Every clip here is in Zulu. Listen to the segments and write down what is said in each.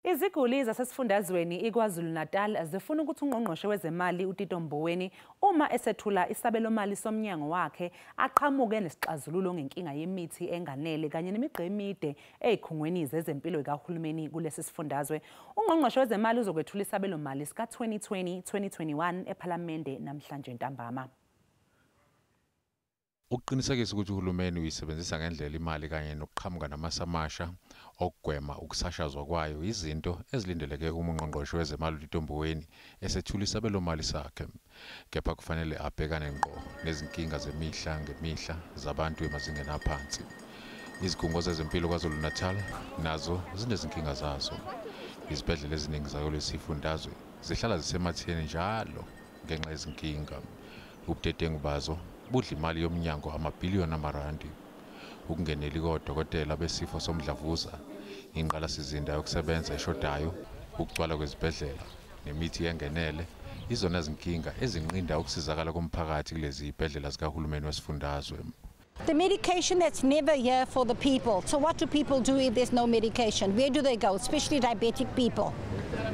Iziguli zasesifundazweni iKwaZulu-Natal zifuna ukuthi ungqongqoshe wezemali uTito Mboweni uma esethula isabelomali somnyango wakhe aqhamuke nesixazululo ngenkinga yemithi enganele kanye nemigqa emide ezikhungweni zezempilo zikahulumeni kulesi sifundazwe. Ungqongqoshe wezemali uzokwethula isabelomali sika-2020-2021 ePhalamende namhlanje ntambama. Ukuqinisekisa ukuthi uhulumeni uyisebenzisa ngendlela imali kanye nokuqhamuka namasu amasha okugwema ukusashazwa kwayo izinto ezilindeleke uma ungqongqoshe wezemali uTito Mboweni esethula isabelomali sakhe. Kepha kufanele abhekane ngqo nezinkinga zemihla ngemihla zabantu emazingeni aphansi. Izikhungo zezempilo KwaZulu-Natal nazo zinezinkinga zazo. Izibhedlela eziningi zakulesi sifundazwe zihlala zisematheni njalo ngenxa yezinkinga. Ubudedengu bazo budla imali yomnyango amabhiliyoni amarandi. Ukungeneli kodokotela besifo somdlavuza, ingqalasizinda yokusebenza eshodayo, ukugcwala kwezibhedlela nemithi engenele izona zinkinga ezinqinda ukusizakala komphakathi kulezi zibhedlela zikahulumeni wesifundazwe. The medication that's never here for the people. So what do people do if there's no medication? Where do they go? Especially diabetic people,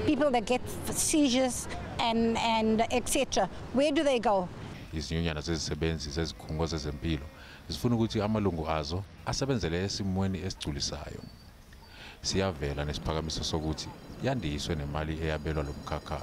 people that get seizures and etc. Where do they go? Izinyunyana zezisebenzi zezikhungo zezempilo zifuna ukuthi amalungu azo asebenzele esimweni esigculisayo. Siyavela nesiphakamiso sokuthi yandiswe nemali eyabelwa lo mkhakha.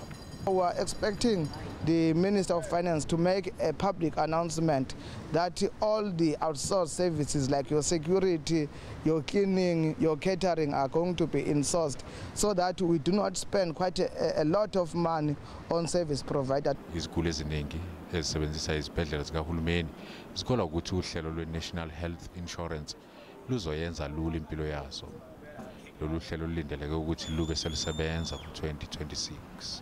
We are expecting the Minister of Finance to make a public announcement that all the outsourced services like your security, your cleaning, your catering are going to be insourced so that we do not spend quite a lot of money on service provider. Iziguli eziningi ezisebenzisa izibhedlela zikahulumeni zikholwa ukuthi uhlelo lwe-National Health Insurance luzoyenza lula impilo yazo. Lolu hlelo lulindeleke ukuthi lube selusebenza ngo-2026.